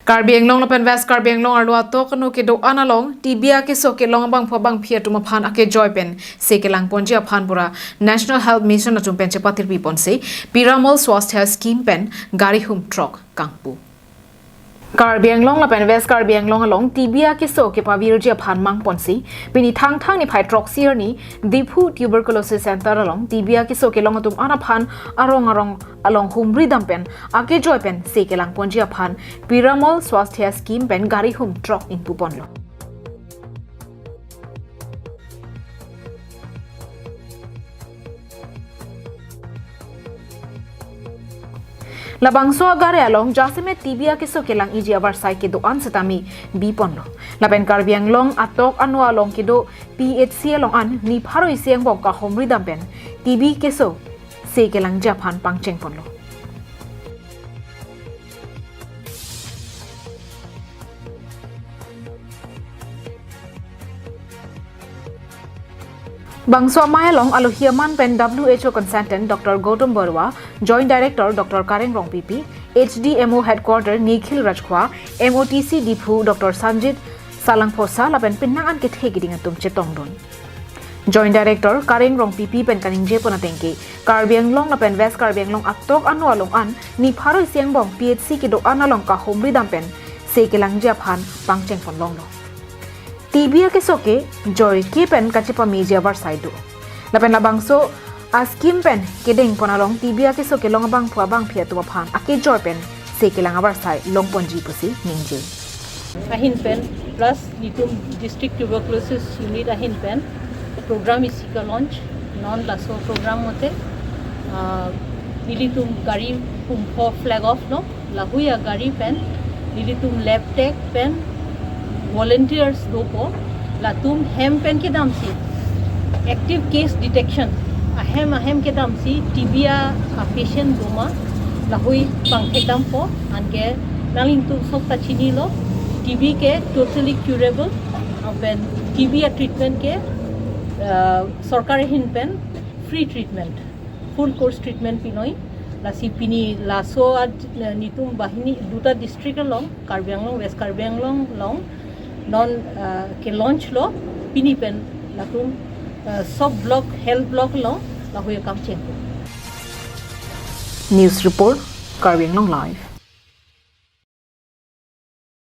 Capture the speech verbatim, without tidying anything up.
Karbi Anglong lapen West Karbi Anglong arlo atok ano kedo-an along T B akeso kelong abangphu abangphi atum aphan akejoi pen se kelang ponji aphan pura National Health Mission atum pen chepatirpi ponsi Piramal Swasthya Scheme pen gari hum truck kangpu. Karbi Anglong lapen West Karbi Anglong along T B akeso kepavirji aphan mang ponsi pini Thangthang niphai throksi arni Diphu Tuberculosis Center along T B akeso kelong atum an aphan arong arong along humri dam pen akejoi pen se kelang ponji aphan Piramal Swasthya Scheme pen gari hum truck ingpu ponlo. Labangso agari along jasemet T B akeso kelang iji avarsai kedo-an setame bi ponlo. Lapen Karbi Anglong atok ano along kedo P H C along an ni pharo isi angbong kahumri dam pen T B keso se kelangji aphan pangcheng ponlo. Bangso amei along alohi aman pen W H O consultant Doctor Gautam Barua, Joint Director Doctor Kareng Rongpipi, H D M O Headquarter Nikhil Rajkhwa, M O T C Diphu Doctor Sanjit Salangphosa lapen penang an kethe keding atum chetongdun. Joint Director Kareng Rongpipi pen kaningje pon ateng ke Karbi Anglong lapen West Karbi Anglong atok ano along an ni pharo isi angbong P H C kedo-an along kahumri dam pen se kelangji aphan pangcheng pon longlo. T B akeso kejoi ke pen kachepameji avarsai do. Lapen labangso a scheme pen kedeng pon along T B akeso kelong abangphu abangphi atum aphan akejoi pen se kelang avarsai long ponji pusi ningje. Ahin pen plus nelitum District Tuberculosis Unit ahin pen program isi ke launch, non laso program mote, ah, nelitum gari hum pho flag off lo, lahui agari pen nelitum lab tech pen volunteers dopo, latum hem pen kedamsi active case detection ahem ahem kedamsi T B a, a patient doma lahui pangthek dampo, anke nanglitum sok ta chinilo, T B ke totally curable, lapen T B a treatment ke, ah, sorkar ahin pen free treatment, full course treatment pinoi. Lasi pini laso ad, eh, nelitum banghini duta district along, Karbi Anglong, West Karbi Anglong along, non, eh, ke launch lo, pini pen latum, eh, sob block, health block along lahui akam chengpo. News report, Karbi Anglong Live.